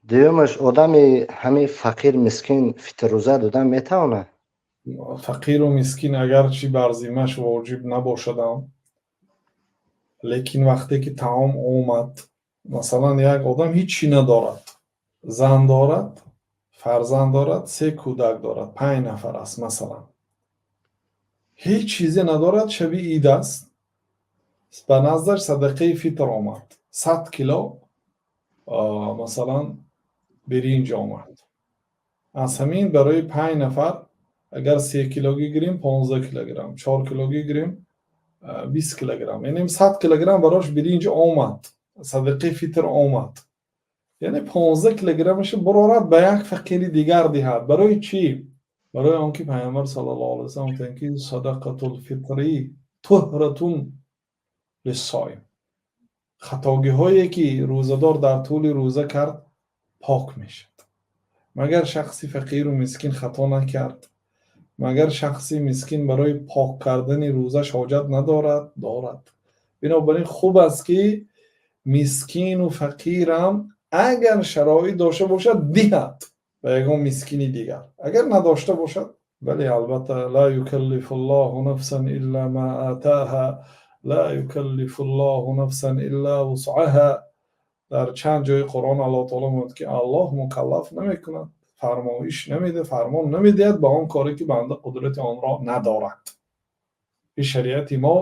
Дуюмаш, одами ҳамин фақир, мискин фитррӯза додан метавонад? Фақиру мискин агарчи бар зиммаш воҷиб набошадам, лекин вақте ки таом омад, масалан, як одам ҳичӣ надорад, зан дорад, фарзанд дорад, се кӯдак дорад, панҷ нафар аст, масалан, ҳеҷ чизе надорад, шаби ид аст, ба наздаш садақаи фитр омад, 100 кило, масалан, биринҷ омад. Аз ҳамин барои панҷ нафар агар 3 килогӣ гирем, 15 килограмм, 4 килогӣ гирем, 20 килограмм, яъне 100 килограмм барош биринҷ омад, садақаи фитр омад, яъне 15 килограммаша бурорад, ба як фақири дигар диҳад. Барои чӣ? Барои он ки Пайғамбар саллаллоҳу алайҳи васаллам гуфтанд, ки صدقة الفطر طهرة للصائم. Хатогиҳое ки рӯзадор дар тӯли рӯза кард, пок мешавад. Магар шахси фақиру мискин хато накард? Магар шахси мискин барои пок кардани рӯзаш ҳоҷат надорад? Дорад. Бинобар ин хуб аст, ки мискину фақирам агар шароит дошта бошад, диҳад ба ягон мискини дигар. Агар надошта бошад, бале, албатта, لا يكلف الله نفسا إلا ما آتاها، لا يكلف الله نفسا إلا وسعها. Дар чанд ҷои Қуръон Аллоҳ таоло мегӯяд, ки Аллоҳ мукаллаф намекунад, фармоиш намедиҳад, фармон намедиҳад ба он коре, ки банда қудрати онро надорад. Ин шариати мо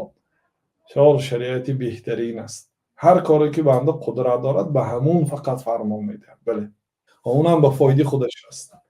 бисёр шариати беҳтарин аст. Ҳар коре ки банда қудрат дорад, ба ҳамун фақат фармон медиҳад, бале, ва унам ба фоидаи худаш аст.